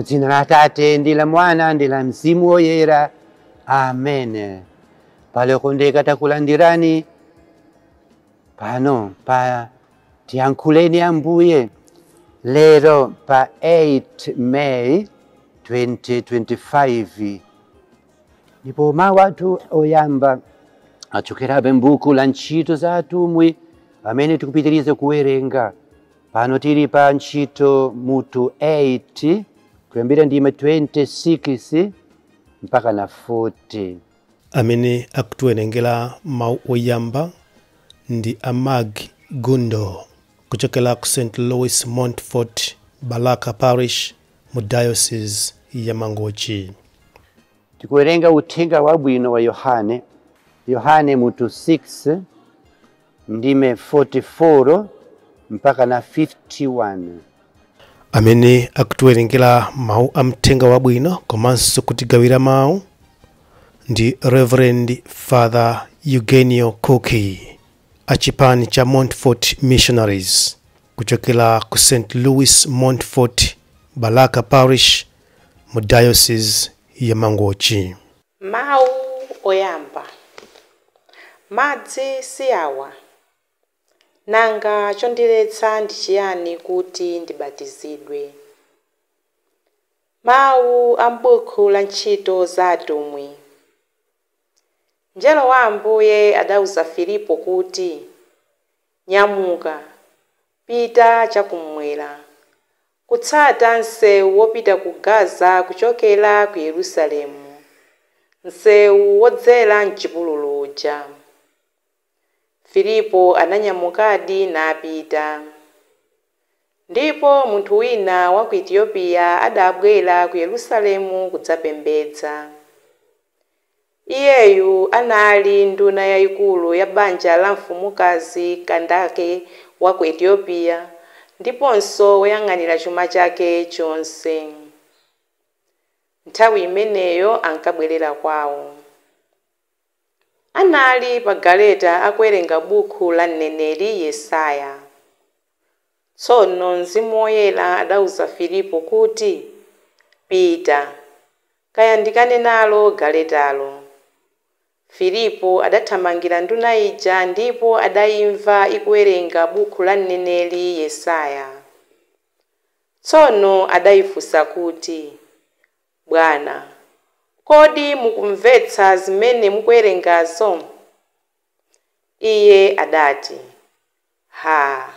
Mu dzina la Atate ndi la Mwana ndi la Mzimu Woyera, amen. Pale okondeka, takulandirani pano pa Tiyankhuleni Ambuye lero pa 8 May 2025. Ndipo mawu athu oyamba achokerabe m'buku la Ntchito za Atumwi amene tikupitiriza kuwerenga. Pano tili pa Ntchito mutu 8, kuyambira ndime 26 mpaka na 40. Amene akutiwerengera mawu oyamba ndi Amag Gundo kuchokera ku St Louis Montfort, Balaka Parish, mu Diocese ya Mangochi. Tikuwerenga Uthenga Wabwino wa Yohane, Yohane mutu 6, ndime 44 mpaka na 51. Amene akutiwerengera mawu a Mthenga Wabwino komanso kutigawira mawu ndi Reverend Father Eugenio Koki achipani cha Montfort Missionaries kuchokera ku St Louis Montfort, Balaka Parish, mu Diocese ya Mangochi. Mawu oyamba. Madzi si awa. Nanga chondiletsa ndi chiyani kuti ndibatizidwe? Mawu a m'buku la Ntchito za Atumwi. Mngelo wa Ambuye adawuza Filipo kuti, "Nyamuka, pita chakummwera, kutsata msewu wopita ku Gaza kuchokera ku Yerusalemu, msewu wodzera m'chipululu uja." Filipo ananyamukadi napita. Ndipo munthu wina wa ku Etiyopiya adabwera ku Yerusalemu kudzapembedza. Iyeyu anali nduna yayikulu ya banja la mfumukazi Kandake wa ku Etiyopiya ndiponso woyang'anira chuma chake chonse. Nthawi imeneyo ankabwerera kwawo. Anali pa galeta akuwerenga buku la mneneri Yesaya. Tsono Mzimu Woyera adawuza Filipo kuti, "Pita, kayandikane nalo galetalo." Filipo adathamangira nduna ija ndipo adayimva ikuwerenga buku la mneneri Yesaya. Tsono adayifunsa kuti, "Bwana, kodi mukumvetsa zimene mukuwerengazo?" Iye adati, "Ha,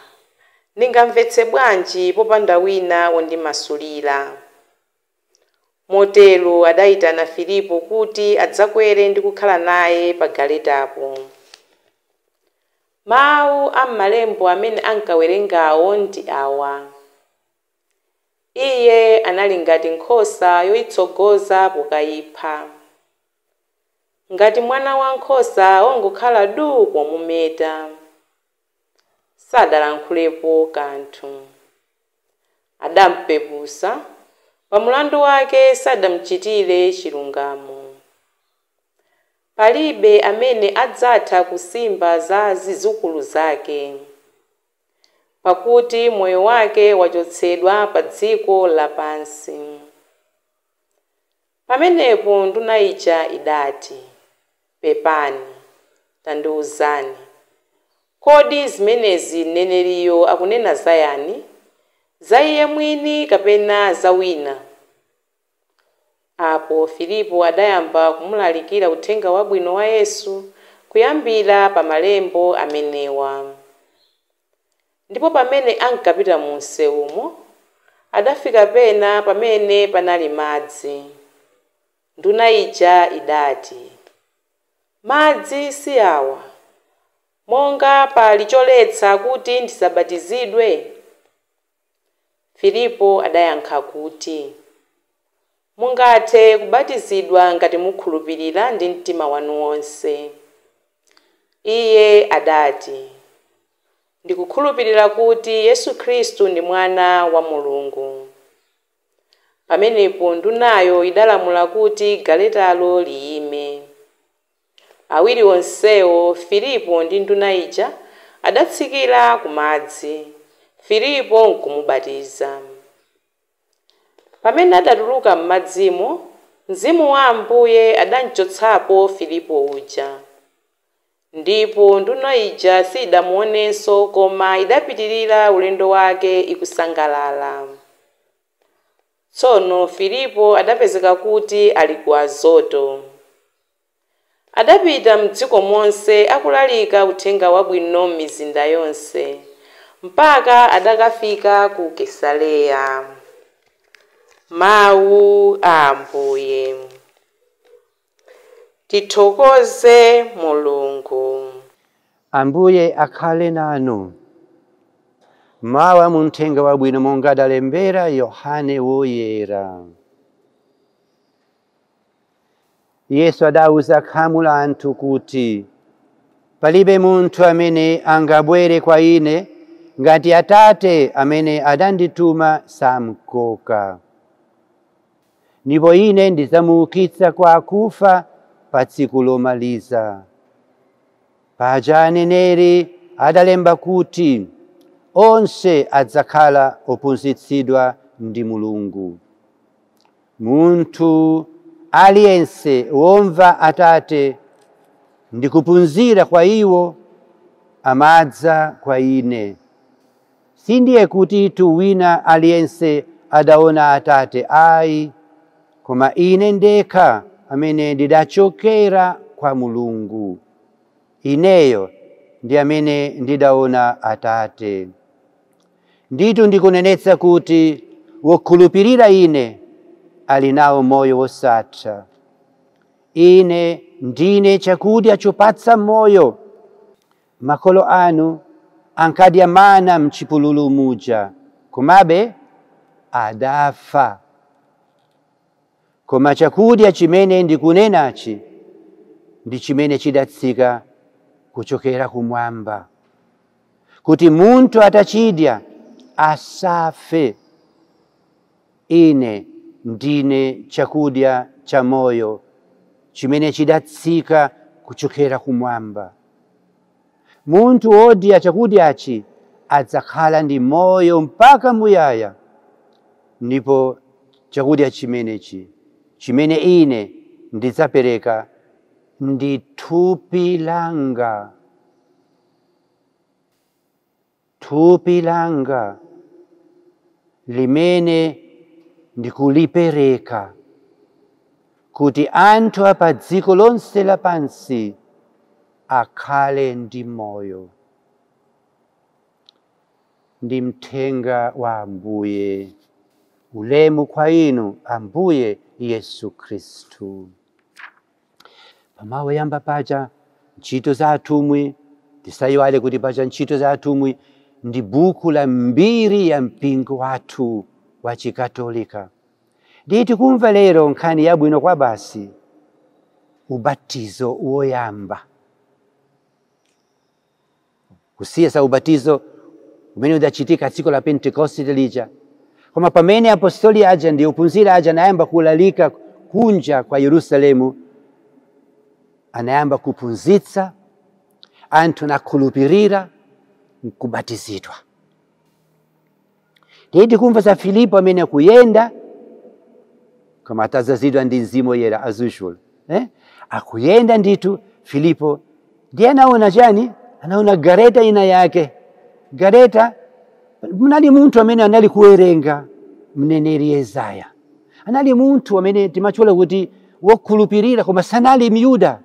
ndingamvetse bwanji popanda wina wondimasulira?" Motero adayitana Filipo kuti adzakwere ndi kukhala naye pa galetapo. Mawu a m'malembo amene ankawerengawo ndi awa: "Iye anali ngati nkhosa yoyitsogoza pokayipha, ngati mwana wankhosa wongokhala duu pomumeta. Sadalankhulepo kanthu. Adamupepusa, pa mulandu wake sadamuchitire chilungamo. Palibe amene adzatha kusimba za zidzukulu zake, pakuti moyo wake wachotsedwa pa dziko lapansi." Pamenepo nduna ija idati, "Pepani, tandiwuzani, kodi zimenezi mneneriyo akunena za yani? Za iye mwini kapena za wina?" Apo Filipo adayamba kumulalikira Uthenga Wabwino wa Yesu kuyambira pa malembo amenewa. Ndipo pamene ankapita mu msewumo, adafika pena pamene panali madzi. Nduna ija idati, "Madzi si awa. Monga pali choletsa kuti ndisabatizidwe?" Filipo adayankha kuti, "Mungathe kubatizidwa ngati mukhulupirira ndi mtima wanu wonse." Iye adati, "Ndikukhulupirira kuti Yesu Khristu ndi Mwana wa Mulungu." Pamenepo ndunayo idalamula kuti galetalo liyime. Awiri onsewo, Filipo ndi nduna ija, adatsikira ku madzi, Filipo nkumubatiza. Pamene adatuluka m'madzimo, Mzimu wa Ambuye adamchotsapo Filipo uja. Ndipo nduna ija sidamuonenso koma idapitirira ulendo wake ikusangalala. Tsono Filipo adapezeka kuti ali ku Azoto. Adapita m'dziko monse akulalika uthenga wabwino m'mizinda yonse, mpaka adakafika ku Kesareya. Mawu a Ambuye. Tithokoze Mulungu. Ambuye akhale nanu. Mawa mu mthenga wabwino monga adalembera Yohane Woyera. Yesu adawuza khamu la anthu kuti, palibe munthu amene angabwere kwa ine ngati Atate amene adandituma samkoka, ndipo ine ndidzamuukitsa kwa akufa pa tsiku lomaliza. Paja aneneri adalemba kuti onse adzakhala ophunzitsidwa ndi Mulungu. Munthu aliyense womva Atate ndi kuphunzira kwa iwo amadza kwa ine. Sindiye kuti wina aliyense adaona Atate ayi, koma ine ndekha amene ndidachokera kwa Mulungu. Ineyo ndi amene ndidaona Atate. Ndithu ndikunenetsa kuti wokhulupirira ine ali nawo moyo wosatha. Ine ndine chakudya chopatsa moyo. Makolo anu ankadya mana mchipululu muja, komabe adafa. Koma chakudya chimene ndikunenachi ndi chimene chidatsika kuchokera kumwamba, kuti munthu atachidya asafe. Ine ndine chakudya cha moyo chimene chidatsika kuchokera kumwamba. Munthu wodya chakudyachi adzakhala ndi moyo mpaka muyaya, ndipo chakudya chimenechi chimene ine ndidzapereka ndi thupi langa. Thupi langa limene ndikulipereka kuti anthu apa dziko lonse lapansi akhale ndi moyo. Ndi mthenga wa Ambuye. Ulemu kwa inu Ambuye Yesu Khristu. Pamawu yamba paja ntchito za atumwi, tisayiwale kuti paja ntchito za atumwi ndi buku la mbiri ya mpingo wathu wa Chikatolika. Nditi kumva lero nkhani yabwino kwa basi, ubatizo woyamba. Kusiya ubatizo umene udachitika tsiku la Pentekoste lija. Koma pamene apostoli aja ndi ophunzira aja anayamba kulalika kunja kwa Yerusalemu, anayamba kuphunzitsa anthu nakhulupirira nkubatizidwa. Nditi kumva za Filipo amene akuyenda, koma atazazidwa ndi Mzimu Woyera as usual. Akuyenda ndithu Filipo ndiye anaona chani? Anaona gareta ina yake. Gareta munali munthu amene anali kuwerenga mneneri Yesaya. Anali munthu amene timatchula kuti wokhulupirira, koma sanali Myuda,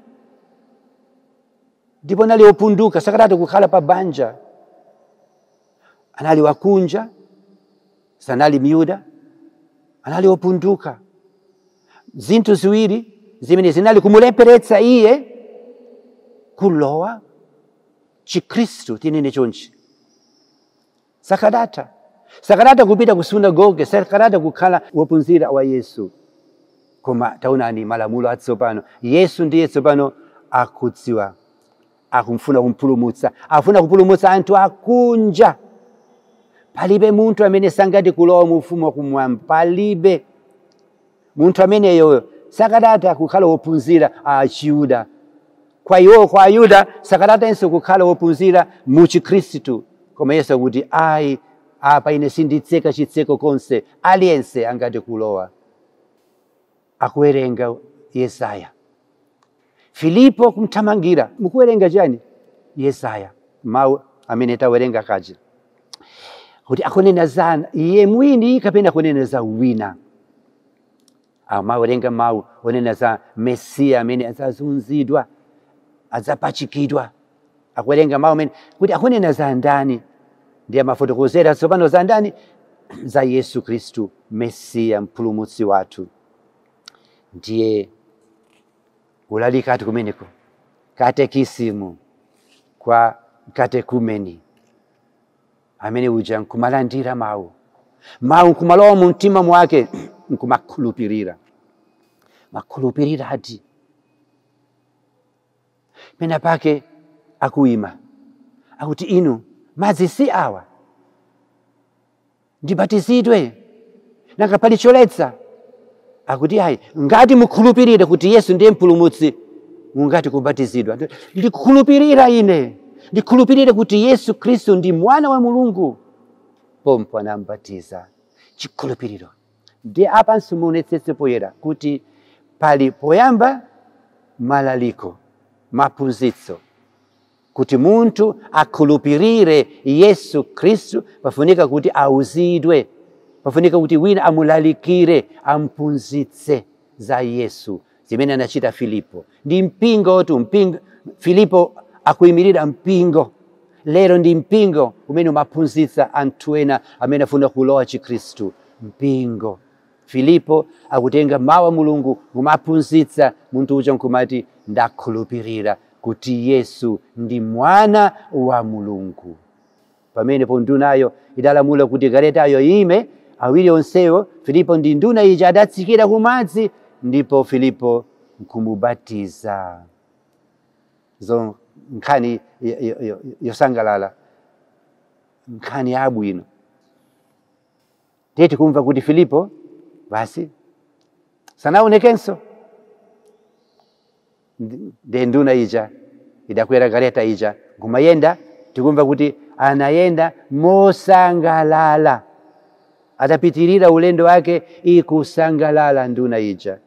ndipo anali wopunduka, sakanati kukhala pa banja. Anali wakunja, sanali Myuda, anali wopunduka. Zinthu ziwiri zimene zinali kumuleperetsa iye kulowa Chikhristu, tinene chonchi. Sakanatha kupita ku sunagoge, sakanatha kukhala wophunzira wa Yesu. Koma taonani malamulo atsopano. Yesu ndiye tsopano akudziwa, akumfuna kumpulumutsa, afuna kupulumutsa anthu akunja. Palibe munthu amene sangati kulowa mu ufumu wakumwamba, palibe munthu ameneyo sakanatha kukhala wophunzira a Chiyuda. Kwa iwo, kwa Ayuda, sakanatanso kukhala wophunzira mu Chikhristu. Koma Yesu akuti ayi, Apa ine sinditseka chitseko konse, aliyense angati kulowa. Akuwerenga Yesaya. Filipo kumthamangira, mukuwerenga chani? Yesaya, mawu amene tawerenga kaja, kuti akunena za iye mwini kapena akunena za wina. Amawerenga mawu onena za Mesiya amene adzazunzidwa, adzapachikidwa. Akuwerenga mawu amene kuti akunena za ndani, ndiye amafotokozera tsopano za ndani? Za Yesu Khristu Mesiya mpulumutsi wathu. Ndiye kulalikatu kumeneko katekisimu kwa katekumeni amene uja nkumalandira mawu, mawu nkumalowa mu mtima mwake, nkumakhulupirira, makhulupirira ati pena pake akuima akuti, inu madzi si awa, ndibatizidwe nanga pali choletsa? Akuti ayi, ngati mukhulupirire kuti Yesu ndiye mpulumutsi mungati kubatizidwa. Ndikukhulupirira ine, ndikhulupirire kuti Yesu Khristu ndi mwana wa Mulungu. Pompo anambatiza. Chikhulupiriro. Ndi apanso muonetsetse poyera kuti pali poyamba malaliko, maphunzitso, kuti munthu akhulupirire Yesu Khristu pafunika kuti auzidwe, pafunika kuti wina amulalikire, amphunzitse za Yesu, zimene anachita Filipo. Ndi mpingo tu, mpingo. Filipo akuyimirira mpingo. Lero ndi mpingo umene umaphunzitsa anthu ena amene afuna kulowa Chikhristu. Mpingo. Filipo akutenga mawu a Mulungu umaphunzitsa munthu uja nkumati, ndakhulupirira kuti Yesu ndi mwana wa Mulungu. Pamenepo ndunayo idalamula kuti galetayo ime, awiri onsewo Filipo ndi nduna ija adatsikira kumadzi, ndipo Filipo nkumubatiza. Zo nkhani yosangalala, nkhani yabwino. Ndiye tikumva kuti Filipo basi sanaonekenso. Ndiye nduna ija idakwera galeta ija nkumayenda. Tikumva kuti anayenda mosangalala, atapitirira ulendo wake ikusangalala nduna ija.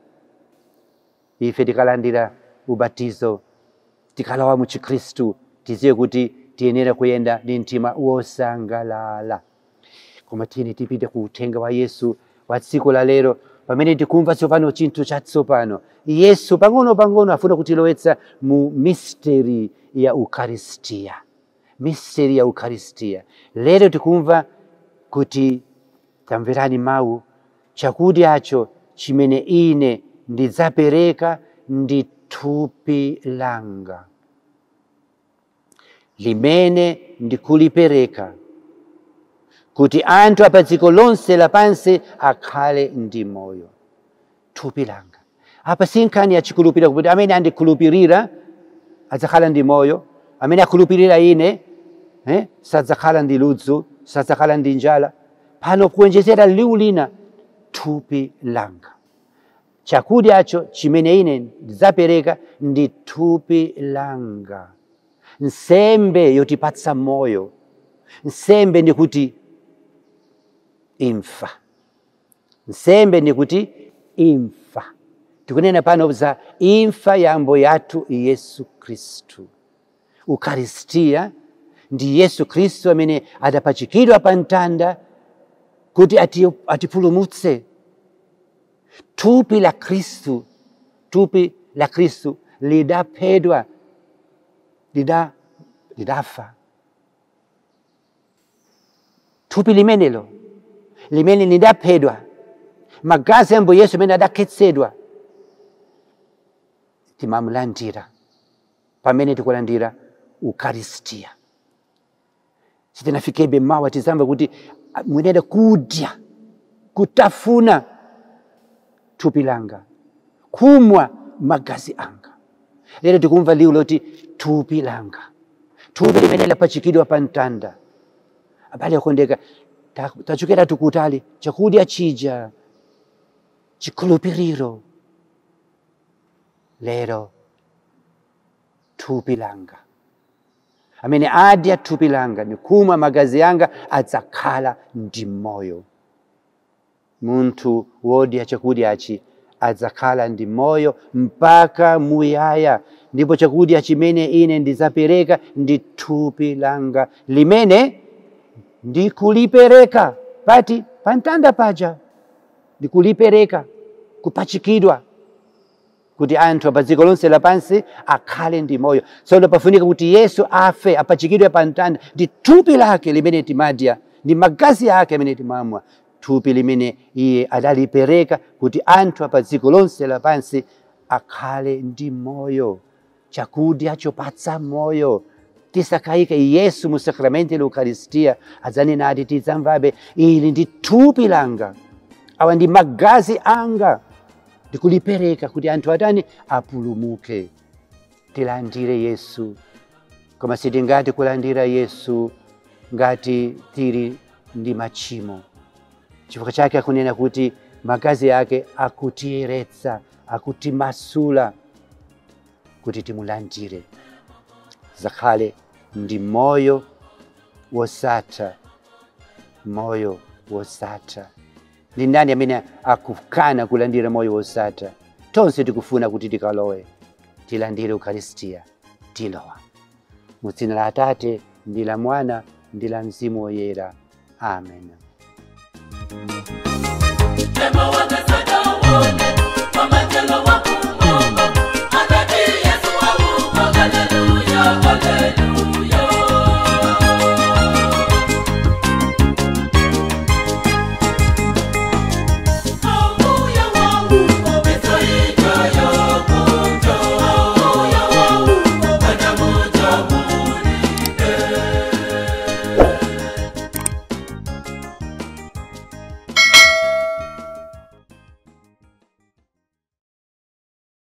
Ife tikalandira ubatizo, tikalowa mu Chikhristu, tiziwe kuti tiyenera kuyenda ndi mtima wosangalala. Koma tiyeni tipite ku uthenga wa Yesu wa tsiku la lero, pamene tikumva tsopano chinthu chatsopano. Yesu pang'ono pang'ono afuna kutilowetsa mu misteri ya Ukaristiya, misteri ya Ukaristiya. Lero tikumva kuti, tamverani mawu, chakudyacho chimene ine ndidzapereka ndi thupi langa limene ndikulipereka kuti anthu apa dziko lonse lapansi akhale ndi moyo. Thupi langa. Apa si nkhani ya chikhulupiriro, kuti amene andikhulupirira adzakhala ndi moyo, amene akhulupirira ine sadzakhala ndi ludzu, sadzakhala ndi njala. Pano kuonjezera liwu lina, thupi langa. Chakudyacho chimene ine ndidzapereka ndi thupi langa, nsembe yotipatsa moyo. Nsembe ndikuti imfa, nsembe ndikuti imfa. Tikunena pano za imfa ya Ambuye athu Yesu Khristu. Ukaristiya ndi Yesu Khristu amene adapachikidwa pa mtanda kuti atipulumutse. Thupi la Khristu, thupi la Khristu lidaphedwa, lidafa. Thupi limenelo limene lidaphedwa, magazi a Ambuye Yesu amene adakhetsedwa, timamulandira pamene tikulandira Ukaristiya. Sitinafikebe mawa, tizamva kuti munene kudya, kutafuna thupi langa, kumwa magazi anga. Lero tikumva liwu loti thupi langa, thupi limene lapachikidwa pa mtanda. Abale okondeka, tachokera tukutali, chakudya chija, chikhulupiriro. Lero thupi langa. Amene adya thupi langa ndikumwa magazi anga adzakhala ndi moyo. Munthu wodya chakudyachi adzakhala ndi moyo mpaka muyaya, ndipo chakudya chimene ine ndidzapereka ndi thupi langa limene ndikulipereka pati pamtanda paja, ndikulipereka kupachikidwa kuti anthu pa dziko lonse lapansi akhale ndi moyo. Tsono pafunika kuti Yesu afe, apachikidwe pamtanda ndi thupi lake limene timadya ndi magazi ake amene timamwa, thupi limene iye adalipereka kuti anthu pa dziko lonse lapansi akhale ndi moyo, chakudya chopatsa moyo. Tisakayike, Yesu mu sakramenti la Eucharistia adzanena ati tidzamvabe, ili ndi thupi langa, awa ndi magazi anga, ndikulipereka kuti anthu atani apulumuke. Tilandire Yesu, koma sitingati kulandira Yesu ngati tili ndi machimo. Chifukwa chake akunena kuti magazi ake akutiyeretsa, akutimasula kuti timulandire, zakhale ndi moyo wosatha, moyo wosatha. Ndi ndani amene akukana kulandira moyo wosatha? Tonse tikufuna kuti tikalowe, tilandire Eucharistia, tilowa. Mu dzina la Atate ndi la Mwana ndi la Mzimu Woyera. Amen. Ema wakasaka uone.